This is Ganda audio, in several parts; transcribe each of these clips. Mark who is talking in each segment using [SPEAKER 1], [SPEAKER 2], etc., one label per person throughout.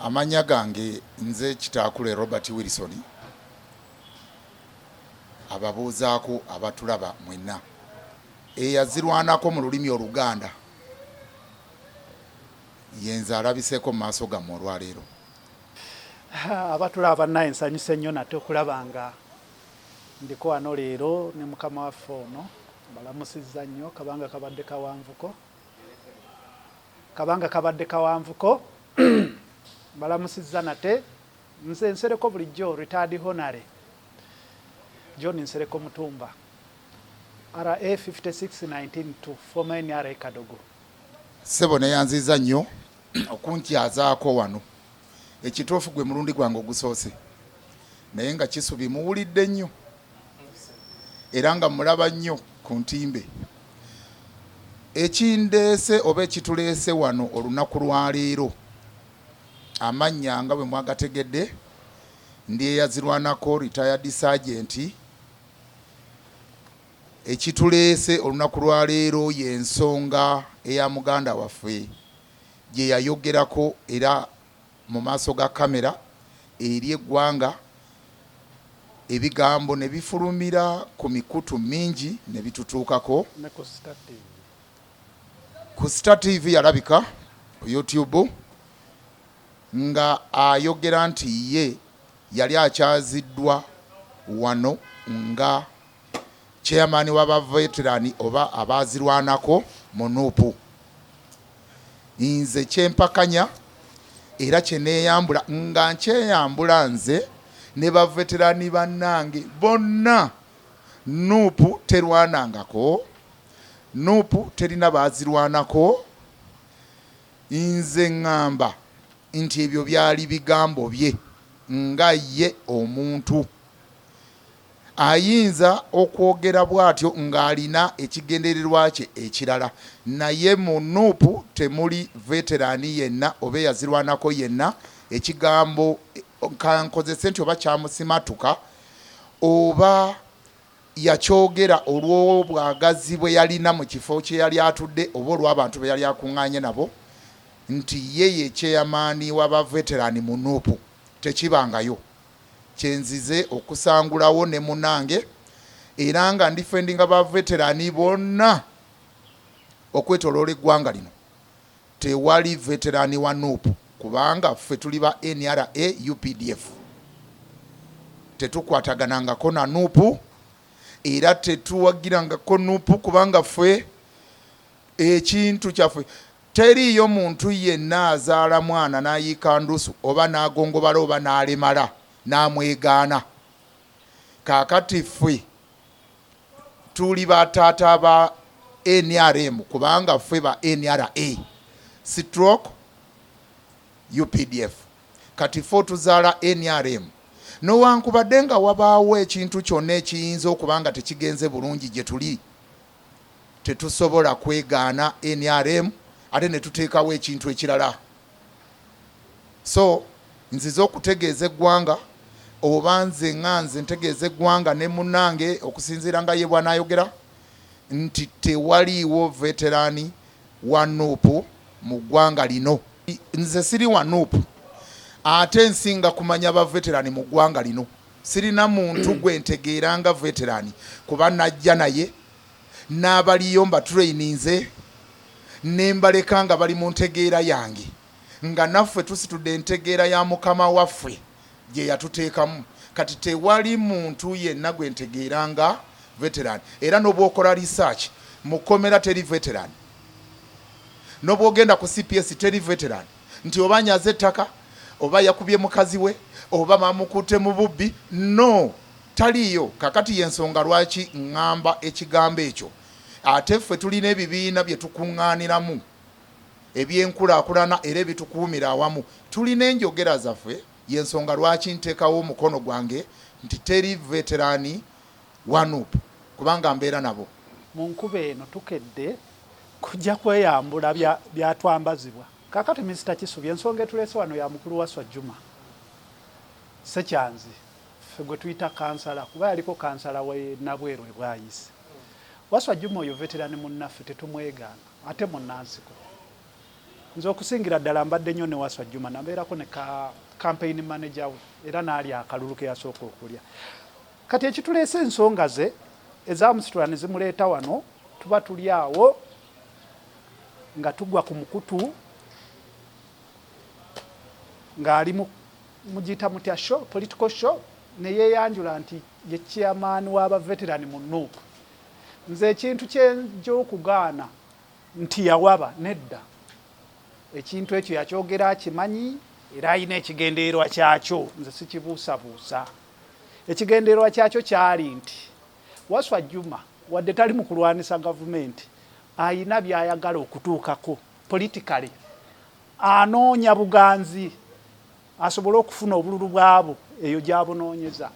[SPEAKER 1] Amannya gange nze Kitaakule Robert Wilson, ababuuzaako abatulaba mwenna. Eyazirwanako mu lulimi Oluganda yenze alabiseeko mu maaso gammwe olwaleero.
[SPEAKER 2] Abatulaba bannaye, nsanyuse nnyo nate okulaba nga ndiko wano leero ne mukama waffe ono. Mbalamusizza nnyo, kabanga kabadde kawanvuko, kabanga kabadde kawanvuko. Mbalamusizza nate. Nze Nsereko bulijjo, retired Honare John Nsereko Mutumba, RA 56192, former NRA Kadogo.
[SPEAKER 1] Ssebo, neyanziza nnyo okunkyazaako wano. Ekituufu gwe mulundi gwange ogusoose, naye nga Kisubi muwulidde nnyo era nga mulaba nnyo ku ntimbe. Ekindeese oba ekituleese wano olunaku lwaleero, amannya nga bwe mwagategedde, ndi eyazirwanako, retired sergeant. Ekituleese olunaku lwaleero y'ensonga eya muganda waffe gye yayogerako era mu maaso ga kamera eri eggwanga, ebigambo ne bifulumira ku mikutu mingi ne bitutuukako.
[SPEAKER 2] Ne ku Star TV.
[SPEAKER 1] Ku Star TV yalabika ku YouTube nga ayogera nti ye yali akyaziddwa wano nga chairman w'abaveterani oba abaazirwanako mu NUP. Nze kyempakanya era kyeneeyambula nga nkyeyambula nze ne baveterani bannange bonna, NUP terwanangako, NUP terina baazirwanako. Nze ŋŋamba nti ebyo byali bigambo bye nga ye omuntu. Ayinza okwogera bw'atyo ng'alina ekigendererwa kye ekirala, naye mu nup temuli veterani yenna oba eyazirwanako yenna ekigambo kankozese nti oba kyamusimatuka oba yakyogera olw'obwagazi bwe yalina mu kifo kye yali atudde oba olw'abantu be yali akuŋŋaanye nabo nti ye ye chairman w'abaveterani mu nup. Tekibangayo. Kyenzize okusangulawo ne munange era nga ndifendinga ba veterani bonna okwetoloola eggwanga lino. Tewali veterani wa nup kubanga ffe tuli ba NRA UPDF. Tetukwataganangako na nup era tetuwagirangako nup kubanga ffe ekintu kyaffe, teriiyo muntu yenna azaala mwana n'ayiika ndusu oba n'agongobala oba n'alemala n'amwegaana. Kaakati ffe tuli ba taata ba NRM kubanga ffe ba NRA stroke UPDF. Kati ffe otuzaala NRM. Newankubadde nga wabaawo ekintu kyonna ekiyinza okuba nga tekigenze bulungi gye tuli, tetusobola kwegaana nrm ate ne tuteekawo ekintu ekirala. So nzize okutegeeza eggwanga oba nze nga nze ntegeeza eggwanga ne munnange okusinziira nga ye bw'anaayogera nti tewaliiwo veterani wa nup mu ggwanga lino. Nze siri wa nup ate nsinga kumanya ba veterani mu ggwanga lino. Sirina muntu gwe ntegeera nga veterani kuba najja naye n'abaliyo mbatraininze ne mbaleka nga bali mu ntegeera yange nga naffe tusitudde entegeera ya Mukama waffe gye yatuteekamu. Kati tewali muntu yenna gwe ntegeera nga veteran era n'obwokola research mu kkomera teri veteran, n'obwogenda ku cps teri veteran nti oba anyaze ettaka oba yakubye mukazi we oba bamukutte mu bubbi, no, taliiyo. Kakati y'ensonga lwaki ŋŋamba ekigambo ekyo. Ate ffe tulina ebibiina bye tukuŋŋaaniramu eby'enkulaakulana era ebitukuumira awamu. Tulina enjogera zaffe, y'ensonga lwaki nteekawo omukono gwange nti teri veterani wa nup kubanga mbeera nabo.
[SPEAKER 2] Mu nkuba eno tukedde kujja kweyambula byatwambazibwa. Kaakati Mister Kisubi, ensonga etuleese wano ya mukulu Wasswa Juma Ssekyanzi, ffe gwe tuyita kansala kuba yaliko kansala w'e Nabweru e Bwayiise. Wasswa Juma oyo veterani munnaffe, tetumwegaana ate munnansiko. Nze okusingira ddala mbadde nnyo ne Waswa Juma, nabeerako ne ka campaign manager we era n'alya akalulu ke yasooka okulya. Kati ekituleese ensonga ze ezamusitula ne zimuleeta wano, tuba tuli awo nga tugwa ku mukutu ng'ali mu mugiyita mutya show, political show, ne yeeyanjula nti ye chairman w'abaveterani mu NUP. Nze ekintu kyenja okugaana nti yawaba, nedda. Ekintu ekyo yakyogera akimanyi era alina ekigendererwa kyakyo, nze sikibuusabuusa. Ekigendererwa kyakyo kyali nti Waswa Juma wadde tali mu kulwanisa gavumenti, alina by'ayagala okutuukako politically, anoonya buganzi asobole okufuna obululu bwabo eyo gy'abunoonyeza.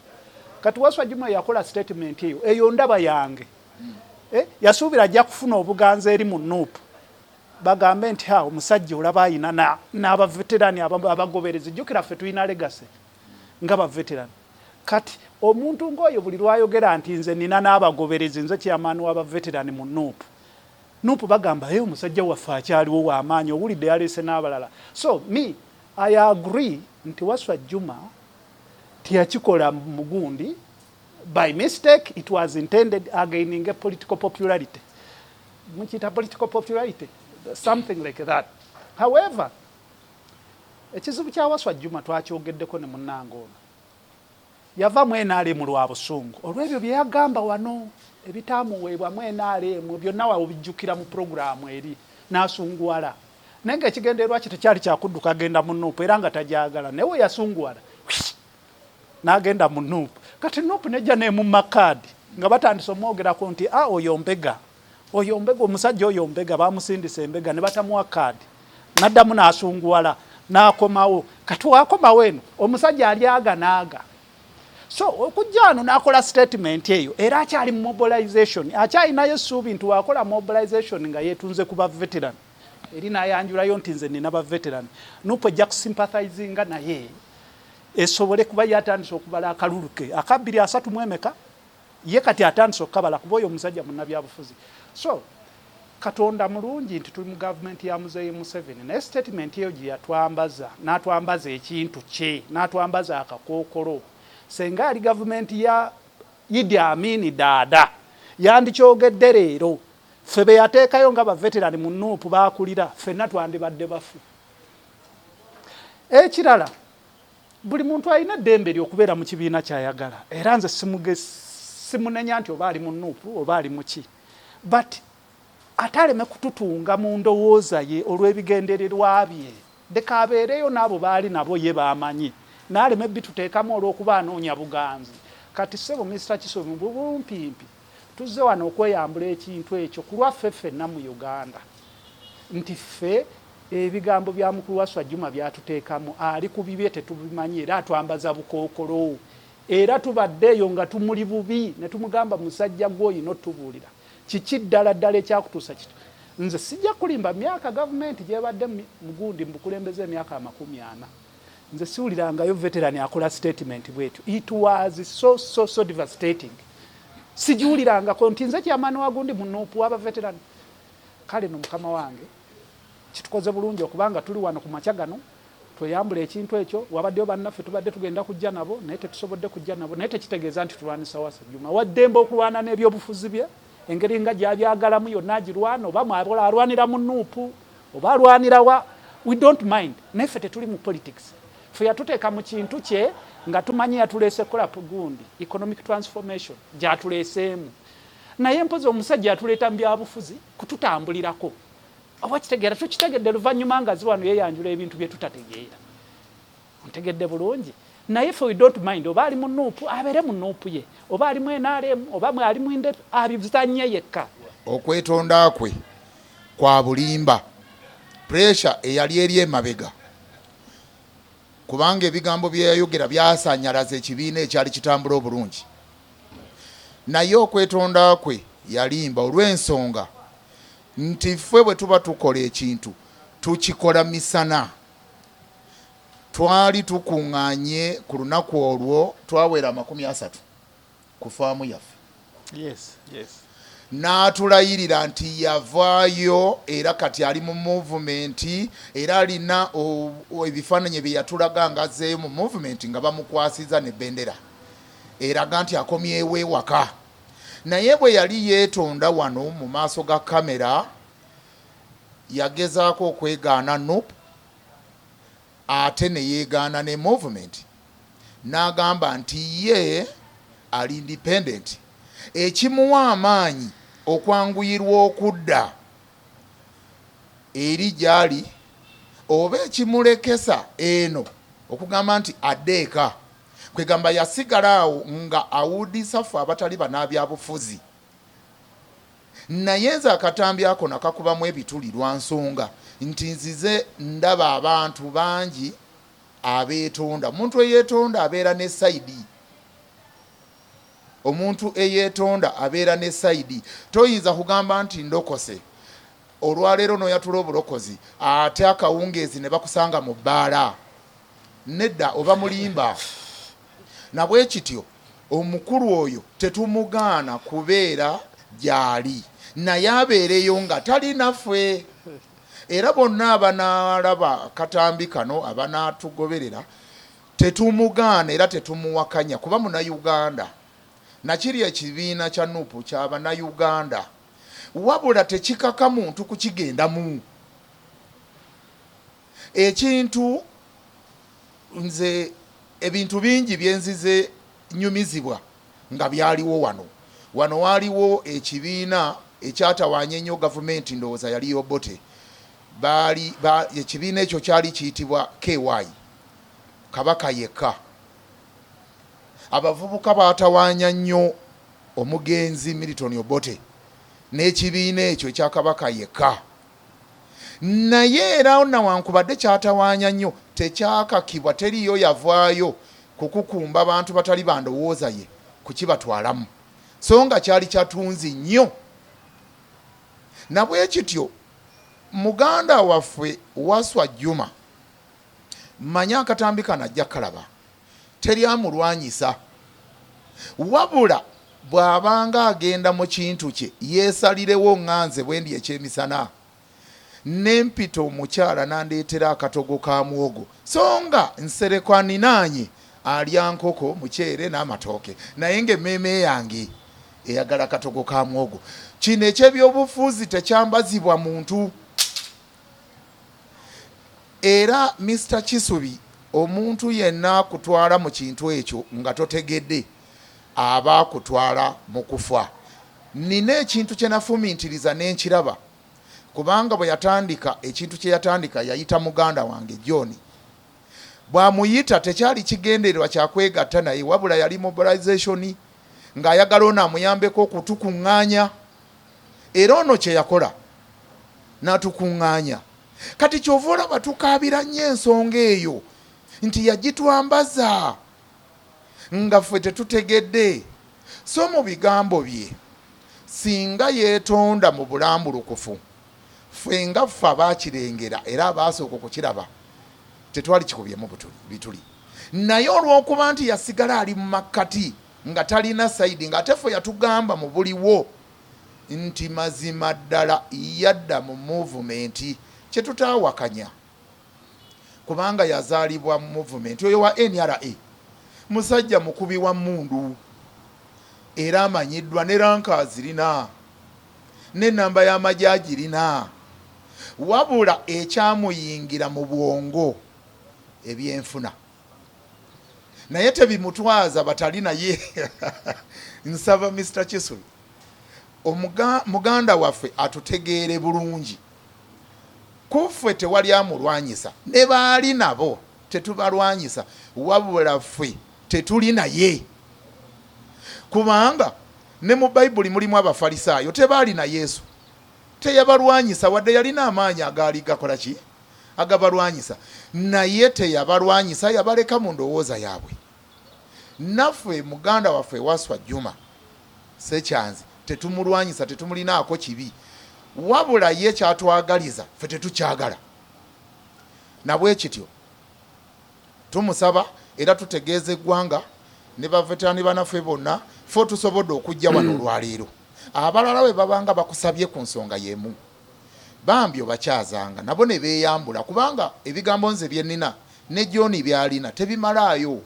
[SPEAKER 2] Kati Waswa Juma yakola statement eyo, eyo ndaba yange. Yasuubira ajja kufuna obuganzi eri mu NUP, bagambe nti ha omusajja olaba ayina n'abaveterani abagoberezi. Jjukira ffe tulina legacy nga baveterani. Kati omuntu ng'oyo buli lwayogera nti nze nina n'abagoberezi, nze chairman w'abaveterani mu NUP, NUP bagamba hey, omusajja waffe akyaliwo w'amaanyi, owulidde yaleese n'abalala. So me, I agree nti Waswa Juma teyakikola mugundi by mistake, it was intended gaining a political popularity. Mukiyita political popularity, something like that. However, ekizibu kya Waswa Juma twakyogeddeko ne munnange ono, yava mu NRM lwa busungu olw'ebyo bye yagamba wano ebitaamuweebwa mu NRM byonna, wabijjukira mu puroguraamu eri, n'asunguwala. Naye ng'ekigendererwa kye tekyali kyakudduka agenda mu NUP, era nga tajagala, naye we yasunguwala n'agenda mu NUP. Kati NUP nejja nemumma kaadi nga batandise omwogerako nti a oyo mbega, oyo mbega, omusajja oyo mbega, bamusindisa embega, ne batamuwa kaadi. N'addamu n'asunguwala n'akomawo. Kati wakomawo eno omusajja alyaga n'aga. So okujja wano n'akola statement eyo, era akyali mu mobilization, akyalinayo essuubi nti wakola mobilization nga yeetunze ku ba veteran eri n'ayanjulayo nti nze nina ba veteran, NUP ejja kusympathizinga naye esobole kuba ye atandise okubala akalulu ke aka 230 emeka. Ye kati atandise okukabala kuba oyo omusajja munnabyabufuzi. So Katonda mulungi nti tuli mu gavumenti ya Muzeeyi Museveni, naye statement eyo gye yatwambaza, n'atwambaza ekintu kye, n'atwambaza akakookolo, senga ali gavumenti ya Idi Amini Daada yandikyogedde leero, ffe be yateekayo nga baveterani mu NUP bakulira ffenna twandibadde bafu. Ekirala, buli muntu alina eddembe lye okubeera mu kibiina kyayagala, era nze simunenya nti oba ali mu NUP oba ali muki, but ate aleme kututunga mu ndowooza ye olw'ebigendererwa bye. Leka abeereyo n'abo baali nabo ye bamanyi, n'aleme bituteekamu olw'okuba anoonya buganzi. Kati ssebo Mr Kisubi, mu bumpimpi tuzze wano okweyambula ekintu ekyo ku lwaffe ffenna mu Uganda nti ffe ebigambo bya mukulu Waswa Juma byatuteekamu, ali ku bibye tetubimanyi, era atwambaza bukookolo. Era tubadde eyo nga tumuli bubi ne tumugamba, musajja gwe oyina otubuulira kiki ddala ddala ekyakutuusa kito. Nze sijja kulimba, myaka gavumenti gyebadde mugundi mubukulembeze emyaka 40, nze siwulirangayo veteran akola statement bwetyo. It was so so so devastating. Sigiwulirangako nti nze chairman wa gundi mu NUP waba veteran. Kale no mukama wange, kitukoze bulungi okubanga tuli wano ku makya gano tweyambula ekintu ekyo. Wabaddeyo bannaffe tubadde tugenda kujja nabo, naye tetusobodde kujja nabo, naye tekitegeeza nti tulwanisa Waswa Juma. Waddembe okulwana n'ebyobufuzi bye engeri nga gyabyagalamu yonna agirwana, oba alwanira mu NUP oba alwanira wa, we don't mind. Naye ffe tetuli mu politics. Ffe yatuteeka mu kintu kye nga tumanyi yatuleese kukola gundi economic transformation gyatuleeseemu, naye mpozi omusajja yatuleeta mu byabufuzi kututambulirako. Oba kitegeera, tukitegedde luvannyuma nga zi wano yeeyanjula ebintu bye tutategeera. Ntegedde bulungi, naye fe we don't mind oba ali mu NUP, abeere mu NUP ye, oba ali mu NRM, oba ali mu NDP, abizanye yekka.
[SPEAKER 1] Okwetonda kwe kwa bulimba, pressure eyali eri emabega, kubanga ebigambo bye yayogera byasanyalaza ekibiina ekyali kitambula obulungi. Naye okwetonda kwe yalimba, olw'ensonga nti ffe bwe tuba tukola ekintu tukikola misana. Twali tukuŋŋaanye ku lunaku olwo, twawera 30 ku faamu yaffe. N'atulayirira nti yavaayo era kati ali mu movement, era alina ebifaananyi bye yatulaga nga azzeeyo mu movement nga bamukwasiza ne bendera eraga nti akomyewo ewaka. Naye bwe yali yeetonda wano mu maaso ga kamera, yagezaako okwegaana NUP ate ne yeegaana ne movement, n'agamba nti ye ali independent, ekimuwa amaanyi okwanguyirwa okudda eri gy'ali oba ekimulekesa eno okugamba nti adde eka. Kwegamba yasigala awo nga awuudisa ffe abatali bannabyabufuzi. Naye nze akatambi ako nakakubamu ebituli lwa nsonga nti nzize ndaba abantu bangi abeetonda. Omuntu eyeetonda abeera ne side. Omuntu eyeetonda abeera ne side. Toyinza kugamba nti ndokose olwaleero n'oyatula obulokozi ate akawungeezi ne bakusanga mu bbaala. Nedda, oba mulimba. Nabwekityo omukulu oyo tetumugaana kubeera gy'ali, naye abeereyo nga tali naffe. Era bonna abanaalaba akatambi kano, abanaatugoberera, tetumugaana era tetumuwakanya kuba Munnayuganda. Nakiri ekibiina kya NUP kya Bannayuganda, wabula tekikaka muntu kukigendamu. Ekintu nze ebintu bingi bye nzize nyumizibwa nga byaliwo wano. Wano waaliwo ekibiina ekyatawaanya ennyo gavumenti, ndowooza yali Obote. Baali ba, ekibiina ekyo kyali kiyitibwa KY, Kabaka Yekka. Abavubuka baatawaanya nnyo omugenzi Milton Obote n'ekibiina ekyo ekya Kabaka Yekka. Naye era nawankubadde kyatawaanya nnyo, tekyakakibwa, teriiyo yavaayo kukukumba bantu batali ba ndowooza ye kukibatwalamu. So nga kyali kya ttunzi nnyo. Na bwe kityo muganda waffe Wasswa Juma, mmanyi akatambi kano ajja kukalaba, teri amulwanyisa. Wabula bw'abanga agenda mu kintu kye yeesalirewo nga nze bwe ndi ekyemisana ne mpita omukyala n'andeetera akatogo ka muwogo so nga Nsereko aninaanye alya nkoko, muceere n'amatooke naye ng'emmeeme yange eyagala katogo ka muwogo. Kino eky'ebyobufuzi tekyambazibwa muntu. Era Mister Kisubi omuntu yenna akutwala mu kintu ekyo nga totegedde aba akutwala mu kufa. Nnina ekintu kye nafumintiriza ne nkiraba kubanga bwe yatandika ekintu kye yatandika yayita muganda wange John. Bw'amuyita tekyali kigendererwa kya kwegatta naye wabula yali mobilization ng'ayagala ono amuyambeko okutukungaanya era ono kye yakola n'atukungaanya. Kati ky'ova olaba tukaabira nnyo ensonga eyo nti yagitwambaza nga ffe tetutegedde. So mu bigambo bye singa yeetonda mu bulambulukufu, ffe nga ffe abaakirengera era abaasooka okukiraba tetwali kikubyemu bituli. Naye olw'okuba nti yasigala ali mu makkati nga talina sayidi, ng'ate ffe yatugamba mu buliwo nti mazima ddala yadda mu movement, kye tutaawakanya kubanga yazaalibwa mu movement. Oyo wa NRA musajja mukubi wa mmundu era amanyiddwa, ne ranka azirina n'ennamba y'amagye agirina, wabula ekyamuyingira mu bwongo ebyenfuna naye tebimutwaza batali naye. Nsaba Mister Kisubi muganda waffe atutegeere bulungi. Ku ffe tewali amulwanyisa, ne baali nabo tetubalwanyisa, wabula ffe tetuli naye, kubanga ne mu Bayibuli mulimu Abafalisaayo tebaali na Yesu, teyabalwanyisa wadde yalina amaanyi agaali gakola ki agabalwanyisa, naye teyabalwanyisa, yabaleka mu ndowooza yaabwe. Naffe muganda waffe Wasswa Juma Ssekyanzi tetumulwanyisa, tetumulinaako kibi, wabula ye ky'atwagaliza ffe tetukyagala. Na bwe kityo tumusaba era tutegeeza eggwanga ne baveterani banaffe bonna, ffe tusobodde okujja wano olwaleero. Abalala bwe babanga bakusabye ku nsonga y'emu, bambi obakyazanga nabo ne beeyambula, kubanga ebigambo nze bye nnina ne John by'alina tebimalaayo.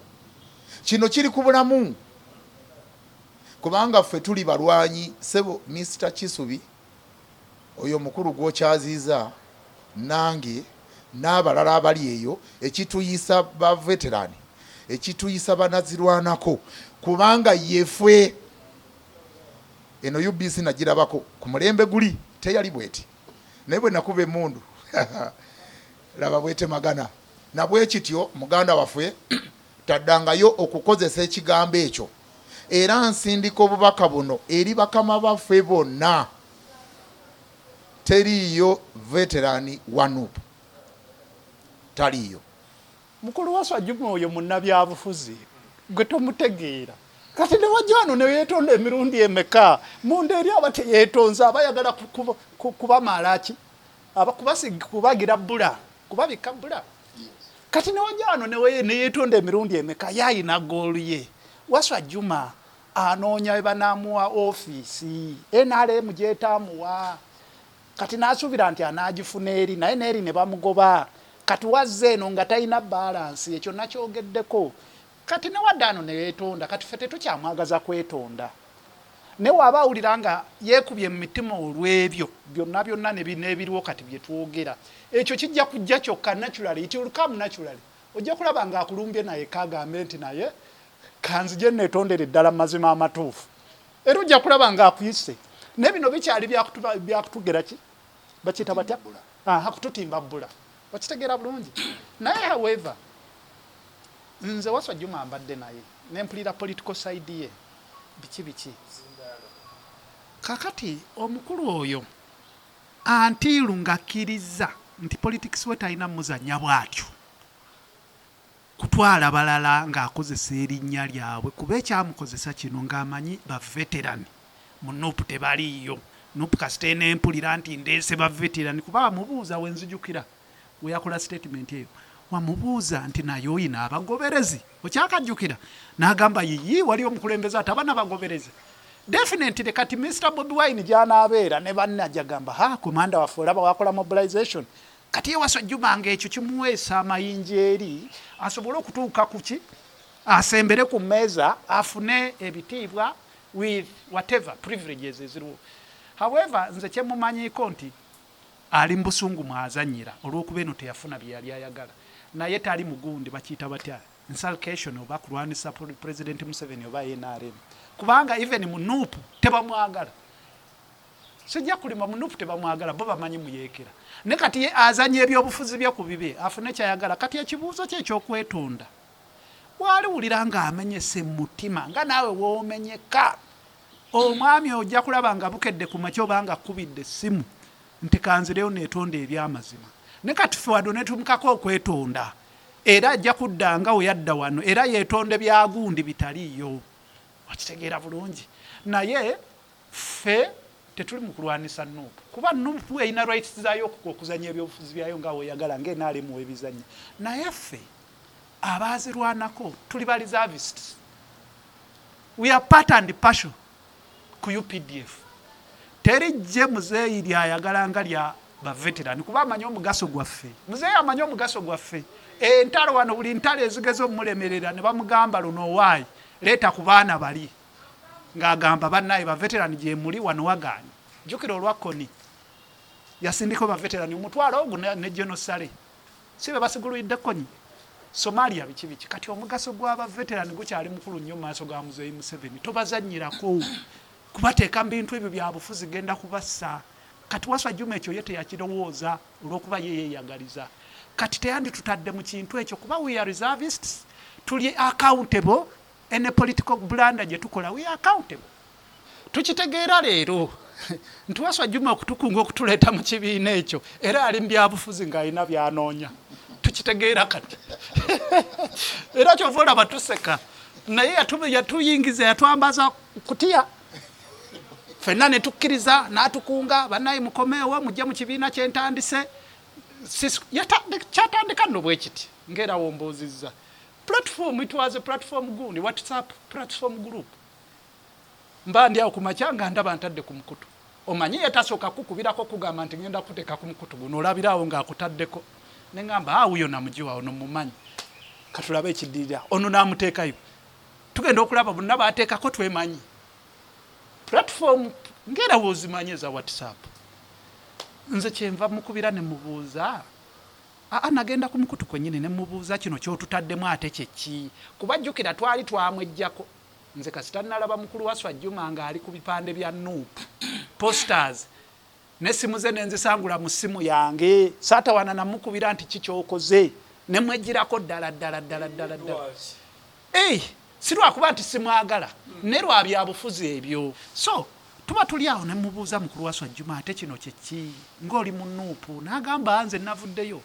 [SPEAKER 1] Kino kiri ku bulamu, kubanga ffe tuli balwanyi. Ssebo Mister Kisubi, oyo omukulu gw'okyaziiza, nange n'abalala abali eyo, ekituyisa ba veteran, ekituyisa banazirwanako, kubanga yeffe. Eno UBC nagirabako ku mulembe guli, teyali bweti, naye bwe nakuba emmundu laba bwetemagana. Nabwekityo muganda waffe taddangayo okukozesa ekigambo ekyo. Era nsindika obubaka buno eri bakama baffe bonna, teriiyo veteran wa NUP, taliiyo.
[SPEAKER 2] Mukulu Waswa Juma oyo munnabyabufuzi, gwe tomutegeera. Kati ne wajja wano ne yeetonda emirundi emeka, munda eri aba teyeetonze, aba ayagala kubamala ki, aba kubagira bbula, kubabikka bbula. Kati ne wajja wano ne yeetonda emirundi emeka, ye ayina goal ye. Waswa Juma anoonya we banaamuwa ofiisi, NRM gy'etaamuwa. Kati n'asuubira nti anaagifuna eri, naye n'eri ne bamugoba. Kati wazze eno nga talina balance, ekyo nakyogeddeko. Kati ne wadda ano ne yeetonda, kati ffe tetukyamwagaza kwetonda. Naye w'aba awulira nga yeekubye mu mitima olw'ebyo byonna byonna n'ebiriwo kati bye twogera, ekyo kijja kujja kyokka naturally, it will come naturally. Ojja kulaba ng'akulumbye naye k'agambe nti naye kanzije neetondere ddala mu mazima amatuufu. Era ojja kulaba ng'akuyise. Naye bino bikyali byakutugera ki? Bakiyita batya? Aha, kututimba bbula. Okitegeera bulungi. Naye however, nze Waswa Juma mbadde naye ne mpulira political side ye biki biki. Kakati omukulu oyo until ng'akkirizza nti politics we talina muzannya bw'atyo, kutwala balala ng'akozesa erinnya lyabwe, kuba ekyamukozesa kino ng'amanyi ba veteran mu NUP tebaliiyo. NUP kasita enempulira nti ndeese ba veteran, kuba wamubuuza, wenzijukira we yakola statement eyo, wamubuuza nti naye oyina abagoberezi, okyakajjukira? N'agamba yiyi, wali omukulembeze ataba nabagoberezi. Definitely kati Mr Bobi Wine gy'anaabeera ne banne ajagamba, ha, commander waffe, olaba wakola mobilization. Kati ye Waswa Juma nga ekyo kimuweesa amayinja eri asobole okutuuka ku ki, asembere ku mmeeza afune ebitiibwa with whatever privileges eziriwo. However, nze kyemumanyiiko nti ali mu busungu mwazannyira olw'okuba eno teyafuna bye yali ayagala, naye tali mugundi bakiyita batya, insulcation oba kulwanisa President Museveni oba NRM, kubanga even mu NUP tebamwagala. Sijja kulima, mu NUP tebamwagala, bo bamanyi muyeekera. Ne kati ye azanya ebyobufuzi bye ku bibe afune kyayagala. Kati ekibuuzo kye ekyokwetonda, bwaliwulira ng'amenyese mutima nga naawe woomenyeka, omwami ojja kulaba nga bukedde ku makya oba nga akkubidde essimu nti kanzireyo neetonda ebyamazima. Ne kati ffe wano ne tumukako okwetonda, era ajja kudda nga we yadda wano era yeetonde byagundi bitaliiyo. Okitegeera bulungi. Naye ffe tetuli mu kulwanisa NUP, kuba NUP erina rights zaayo okuzanya ebyobufuzi byayo nga weeyagala, nga NRM webizanya. Naye ffe abaazirwanako tuli ba reservists, we are part and partial ku UPDF. Teri jje muzeeyi lyayagala nga lya baveteran, kuba amanyi omugaso gwaffe. Muzeeyi amanyi omugaso gwaffe. Entalo wano, buli ntalo ezigeza omumulemerera ne bamugamba luno owaayi leeta ku baana bali, ng'agamba bannaye baveteran gyemuli wano wagaanye. Jjukira olwa Kony yasindika baveteran omutwalo ogwo ne General Saleh, si be basigulwidde Kony, Somalia, biki biki. Kati omugaso gw'abaveteran gukyali mukulu nnyo mu maaso ga muzeeyi Museveni. Tobazannyirako kubateeka mu bintu ebyo bya bufuzi, genda kubassa. Kati Waswa Juma ekyo ye teyakirowooza olw'okuba ye yeeyagaliza. Kati teyanditutadde mu kintu ekyo, kuba we are reservists, tuli accountable. Any political blunder gye tukola, we are accountable. Tukitegeera leero nti Waswa Juma okutukunga okutuleeta mu kibiina ekyo, era ali mu byabufuzi ng'alina byanoonya. Tukitegeera kati, era kyova olaba tuseka. Naye yatuyingiza, yatwambaza kutiya, ffenna ne tukkiriza n'atukunga, bannaye mukomeewo mujje mu kibiina kyentandise. Kyatandika nno bwe kiti, ng'era wombuuzizza platform, it was a platform gundi, WhatsApp platform group. Mba ndi awo ku makya nga ndaba ntadde ku mukutu. Omanyi ye tasooka kukubirako kugamba nti ngenda kuteeka ku mukutu guno, olabiraawo ng'akutaddeko. Ne ŋŋamba, "Ah, wuyo namugiwa ono mumanyi. Katulabe ekiddirira." Ono n'amuteekayo. Tugenda okulaba bonna baateekako twemanyi. Platform ng'era w'ozimanyi eza WhatsApp. Nze kyenva mukubira ne mubuuza, aa nagenda ku mukutu kwennyini ne mubuuza kino ky'otutaddemu ate kye ki? Kuba jjukira twali twamweggyako. Nze kasita nalaba mukulu Waswa Juma ng'ali ku bipande bya NUP posters n'essimu ze ne nzisangula mu ssimu yange, saatawaana namukubira nti ki ky'okoze, ne mweggyirako ddala ddala ddala ddala ddala. Si lwakuba nti simwagala, ne lwa byabufuzi ebyo. So tuba tuli awo ne mubuuza mukulu Waswa Juma ate kino kye ki ng'oli mu NUP, n'agamba nze navuddeyo.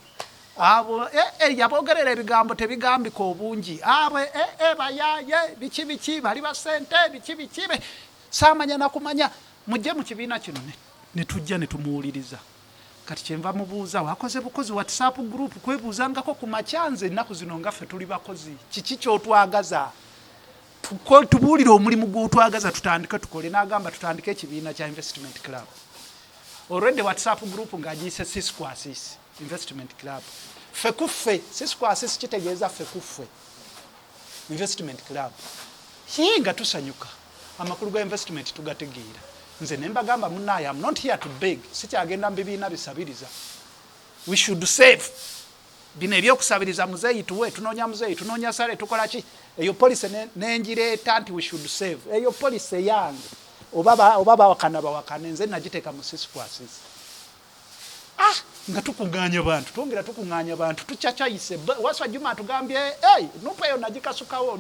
[SPEAKER 2] Abo yaboogerera ebigambo tebigambika obungi, abo bayaaye biki biki bali ba ssente biki biki saamanya nakumanya, mujje mu kibiina kino ne tujja ne tumuwuliriza. Kati kyenva mubuuza, wakoze bukozi WhatsApp group kwebuuzangako ku makya? Nze ennaku zino nga ffe tuli bakozi, kiki ky'otwagaza? Tubuulire omulimu gw'otwagaza tutandike tukole. N'agamba tutandike ekibiina kya investment club. Already WhatsApp group ng'agiyise Sisquasis Investment Club, ffe ku ffe. Sisquasis kitegeeza ffe ku ffe investment club. Hi, nga tusanyuka, amakulu ga investment tugategeera. Nze ne mbagamba, munaaye, am not here to beg, sikyagenda mu bibiina bisabiriza. We should save. Bino ebyokusabiriza muzeeyi tuwe, tunoonya muzeeyi, tunoonya sale, tukola ki, eyo policy nengireeta nti we should save. Eyo policy yange, oba bawakana bawakane, nze nagiteeka mu sisquasis. Ah, nga tukuŋŋaanya bantu, twongera tukuŋŋaanya bantu, tucakyayise. Waswa Juma atugambye, hey, NUP eyo nagikasukawo,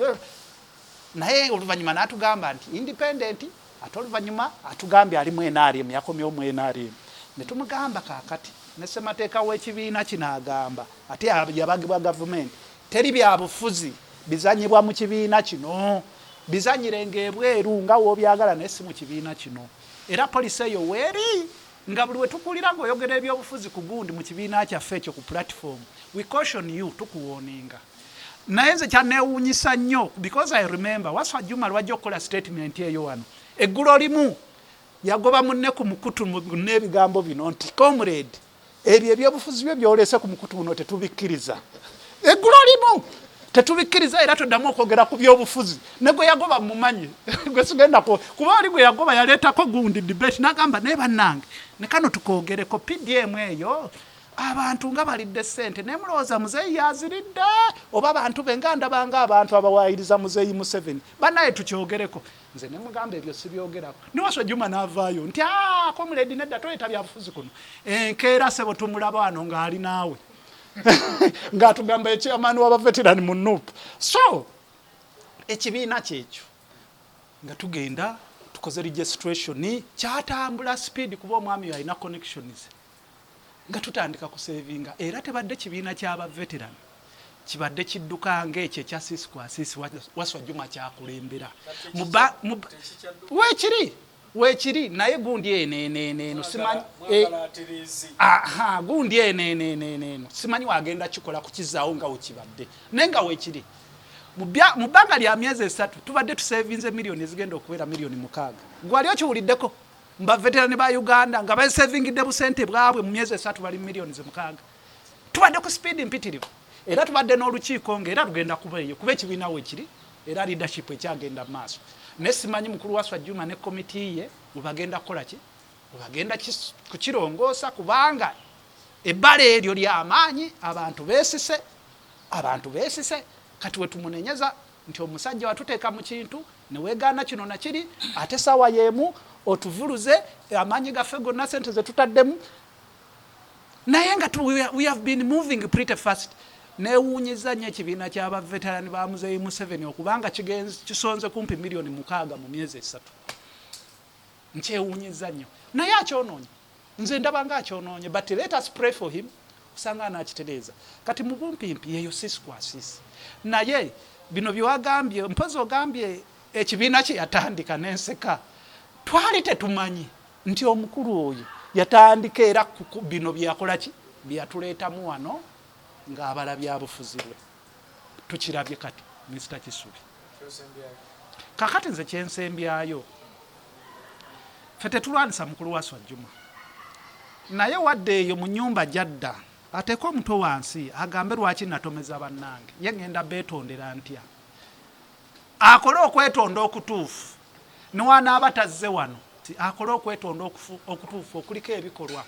[SPEAKER 2] naye oluvannyuma n'atugamba nti independent, ate oluvannyuma atugambye ali mu NRM, yakomyewo mu NRM. Ne tumugamba kaakati ne ssemateeka w'ekibiina kino agamba, ate yabagibwa gavumenti, teri byabufuzi bizanyibwa mu kibiina kino, bizanyirenga ebweru nga woobyagala, naye si mu kibiina kino. Era policy eyo weeri, nga buli we tukulira ng'oyogera ebyobufuzi ku gundi mu kibiina kyaffe ekyo ku platform, we caution you, tukuwarninga. Naye nze kyanneewuunyisa nnyo, because I remember Waswa Juma lwajja okukola statement eyo wano eggulo limu, yagoba munne ku mukutu n'ebigambo bino nti, "Comrade, ebyo ebyobufuzi byo byolese ku mukutu guno tetubikkiriza." Eggulo limu, tetubikkiriza, era toddamu okwogera ku byobufuzi. Ne gwe yagoba mumanyi, gwe sigenda kuba oli gwe yagoba yaleetako gundi debate n'agamba, naye bannange, ne kano tukoogereko PDM eyo, abantu nga balidde ssente, naye mulowooza muzeeyi yaziridde oba bantu be? Nga ndabanga abantu abawaayiriza muzeeyi Museveni, bannaye tukyogereko. Nze ne mugamba ebyo sibyogerako. Niwaswa Juma n'avaayo nti, "Ah, comrade, nedda, toleeta byabufuzi kuno." Enkeera sebo tumulaba wano ng'ali naawe ng'atugamba ekyamaani w'abaveterani mu NUP. So ekibiina kyekyo nga tugenda tukoze registration, kyatambula speed kuba omwami oyo alina connections, nga tutandika kusavinga. Era tebadde kibiina ky'abaveteran, kibadde kidduka ng'ekyo ekya sisikwasisi Waswa Juma kyakulembera. Weekiri, weekiri, naye gundi eno eno eno eno simanyi aha gundi eno eno eno eno eno simanyi wagenda kikola kukizaawo nga wekibadde, naye nga weekiri. Mu bbanga lya myezi 3 tubadde tusavinze miliyoni ezigenda okubeera miliyoni 6. Gwali okiwuliddeko mubaveterani ba Uganda nga basavingidde busente bwabwe mu myezi 3 bali miliyoni 6? Tubadde ku speed mpitirivu, era tubadde n'olukiiko nga era lugenda kuba eyo, kuba ekibiina weekiri era leadership ekyagenda mu maaso. Naye simanyi mukulu Waswa Juma ne komiti ye webagenda kukola ki, webagenda kukirongoosa, kubanga ebbala eryo lyamaanyi, abantu beesise, abantu beesise. Kati wetumunenyeza nti omusajja watuteeka mu kintu neweegaana kino nakiri, ate sawa y'emu otuvuluze amaanyi gaffe gonna, sente zetutaddemu. Naye nga we have been moving pretty fast. Newuunyiza nnyo ekibiina ky'abaveterani ba muzeeyi Museveni okubanga kisonze kumpi miliyoni 6 mu myezi 3. Nkyewuunyiza nnyo, naye akyonoonye, nze ndaba nga akyonoonye, but let us pray for him, osanga anaakitereeza. Kati mu bumpimpi yeyo sisikwasisi. Naye bino byewagambye, mpozi ogambye ekibiina kye yatandika n'enseka, twali tetumanyi nti omukulu oyo yatandika era bino byeyakola ki byeyatuleetamu wano ng'abala byabufuzi bwe tukirabye. Kati Mr Kisubi, kakati nze kyensembyayo Ffe tetulwanisa mukulu Waswa Juma, naye wadde eyo mu nyumba gyadda ateeke omutwe wansi agambe lwaki natomeza bannange, ye ngenda beetondera ntya? Akole okwetonda okutuufu, newanaaba tazze wano akole okwetonda okutuufu okuliko ebikolwa.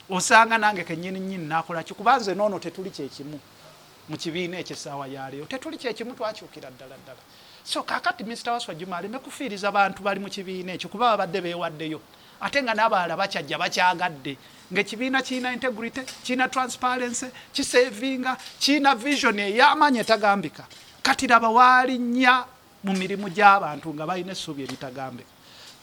[SPEAKER 2] Osanga nange kenyini nyini nakola ki, kuba nze noono tetuli kyekimu mu kibiina ekyo essaawa ya leero tetuli kyekimu, twakyukira ddala ddala. So kakati Mr Waswa Juma aleme kufiiriza bantu bali mu kibiina ekyo, kuba babadde beewaddeyo ate nga n'abalala bakyajja bakyagadde ng'ekibiina kirina integrity, kirina transparency, kisevinga, kirina vision ey'amaanyi etagambika. Kati laba waalinnya mu mirimu gy'abantu nga balina essuubi eritagambika.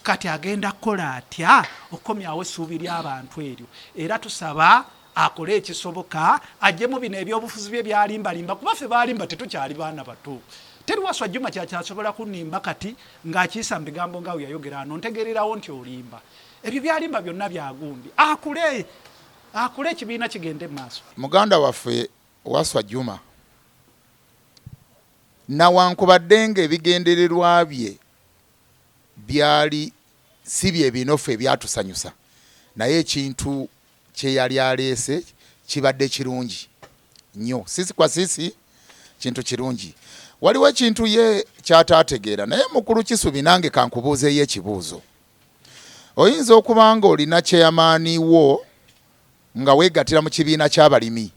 [SPEAKER 2] Kati agenda kukola atya okukomyawo essuubi ly'abantu eryo? Era tusaba akole ekisoboka ajjemu bino ebyobufuzi bye byalimbalimba, kuba ffe balimba tetukyali baana bato. Teri Waswa Juma kyakyasobola kunimba kati ng'akiyisa mu bigambo nga weyayogera ano, ntegererawo nti olimba. Ebyo byalimba byonna byagundi. Akule, akule ekibiina kigende mu maaso.
[SPEAKER 1] Muganda waffe Waswa Juma nawankubadde ng'ebigendererwa bye byali si bye bino ffe ebyatusanyusa, naye ekintu kye yali aleese kibadde kirungi nnyo. Sisi kwa sisi kintu kirungi. Waliwo ekintu ye kyataategeera, naye mukulu Kisubi nange kankubuuzeeyo ekibuuzo. Oyinza okuba ng'olina chairman wo nga weegattira mu kibiina ky'abalimi,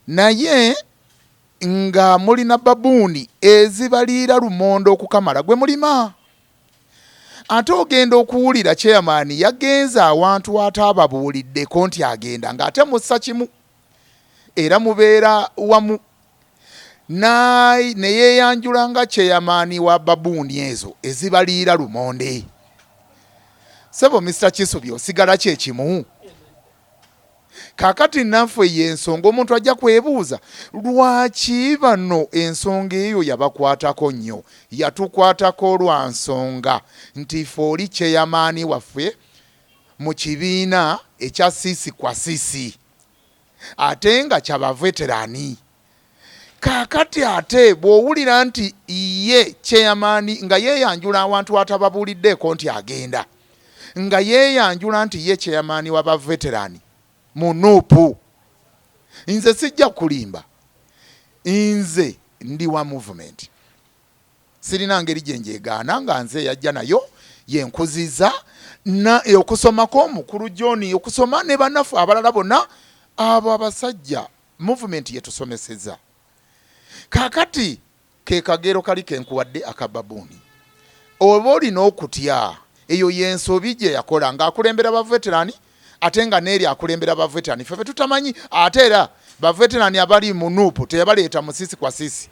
[SPEAKER 1] naye nga mulina babuuni ezibaliira lumonde okukamala gwe mulima. Ate ogenda okuwulira chairman yagenze awantu ataababuuliddeko nti agenda, ng'ate mussa kimu era mubeera wamu, ne yeeyanjula nga chairman wa babuuni ezo ezibaliira lumonde. Ssebo Mister Kisubi osigala kye kimu? Kaakati naffe y'ensonga omuntu ajja kwebuuza lwaki bano ensonga eyo yabakwatako nnyo. Yatukwatako lwa nsonga nti ffe oli chairman waffe mu kibiina ekya sisi kwa sisi ate nga kya baveterani. Kaakati ate bw'owulira nti ye chairman nga yeeyanjula awantu atababuuliddeeko nti agenda, nga yeeyanjula nti ye chairman wa baveterani mu Nup, nze sijja kulimba, nze ndi wa movement, sirina ngeri gye njegaana nga nze eyajja nayo yenkuziza na okusomako omukulu John, okusoma ne bannaffe abalala bonna abo abasajja movement yetusomeseza. Kaakati ke kagero kali kenkuwadde aka babuuni, oba olina okutya. Eyo y'ensobi gye yakola ng'akulembera baveterani, ate nga n'eri akulembera baveterani ffe betutamanyi. Ate era baveterani abali mu Nup teyabaleeta mu sisi kwa sisi.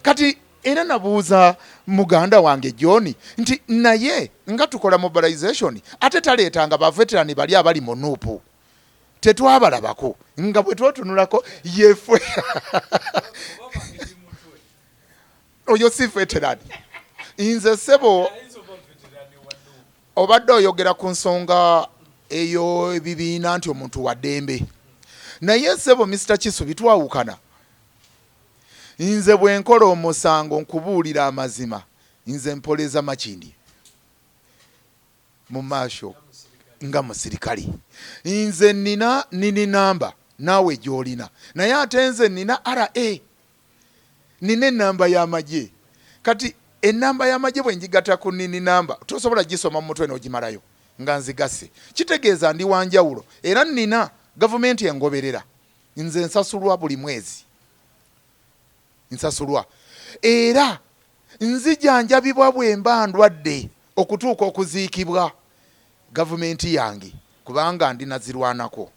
[SPEAKER 1] Kati era nabuuza muganda wange John nti naye nga tukola mobilization ate taleetanga baveterani bali abali mu Nup, tetwabalabako nga bwe twotunulako yefwe oyo si veteran. Nze ssebo obadde oyogera ku nsonga eyo ebibiina nti omuntu wa ddembe, naye ssebo Mister Kisubi twawukana. Nze bwe nkola omusango nkubuulira amazima, nze mpoleza Makindye mu maaso nga musirikale. Nze nina nini namba naawe gy'olina, naye ate nze nina RA, nina ennamba y'amagye. Kati ennamba y'amagye bwe ngigatta ku nini namba tosobola gisoma mu mutwe n'ogimalayo nga nzigasse, kitegeeza ndi wa njawulo era nina gavumenti engoberera. Nze nsasulwa buli mwezi, nsasulwa era nzijanjabibwa bwe mba ndwadde okutuuka okuziikibwa gavumenti yange kubanga ndi nazirwanako.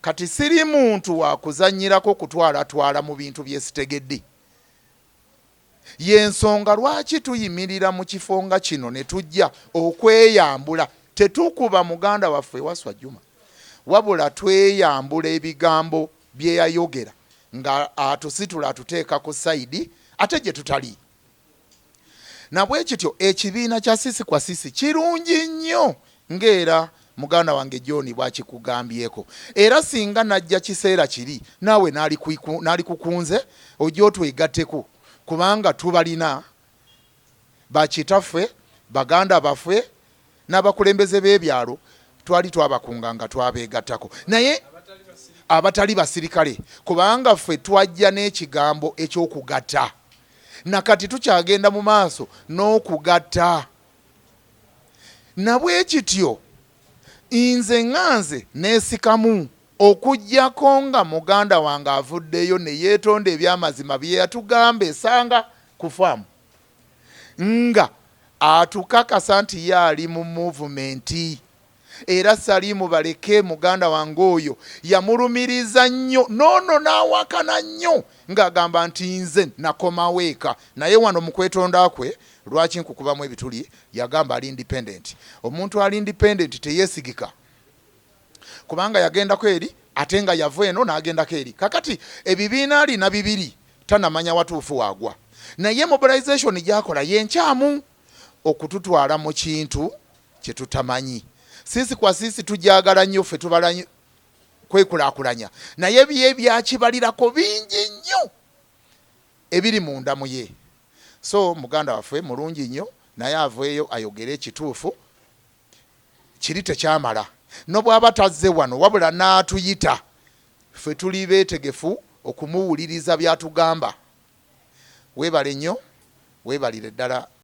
[SPEAKER 1] Kati siri muntu wa kuzannyirako kutwalatwala mu bintu bye sitegedde. Y'ensonga lwaki tuyimirira mu kifo nga kino ne tujja okweyambula. Tetukuba muganda waffe Wasswa Juma wabula tweyambula ebigambo bye yayogera nga atusitula atuteeka ku sayidi ate gye tutali. Na bwe kityo ekibiina kya Sisi kwa Sisi kirungi nnyo ng'era muganda wange John bw'akikugambyeko. Era singa najja kiseera kiri naawe naalikukunze ojje otwegatteko kubanga tubalina bakitaffe. Baganda baffe n'abakulembeze b'ebyalo twali twabakunga nga twabeegattako, naye abatali basirikale, kubanga ffe twajja n'ekigambo eky'okugatta, nakati tukyagenda mu maaso n'okugatta. Nabwe kityo nze nga nze neesikamu, okuggyako nga muganda wange avuddeyo ne yeetonda ebyamazima bye yatugamba esanga ku faamu, nga atukakasa nti ye ali mu movement. Era Salimu Baleke muganda wange oyo yamulumiriza nnyo noono n'awakana nnyo ng'agamba nti nze nakomawo eka. Naye wano mu kwetonda kwe, lwaki nkukubamu ebituli, yagamba ali independent. Omuntu ali independent teyeesigika, kubanga yagendako eri ate nga yava eno n'agendako eri. Kakati ebibiina alina bibiri, tanamanya watuufu waagwa. Naye mobilization gyakola yenkyamu okututwala mu kintu kye tutamanyi. Sisi kwa sisi tujagala nnyo, ffe tubala kwekulaakulanya, naye bye byakibalirako bingi nnyo ebiri munda mu ye. So muganda waffe mulungi nnyo, naye aveeyo ayogere ekituufu. Kiri tekyamala, nobwaba tazze wano wabula n'atuyita, ffe tuli beetegefu okumuwuliriza by'atugamba. Weebale nnyo, weebalire ddala.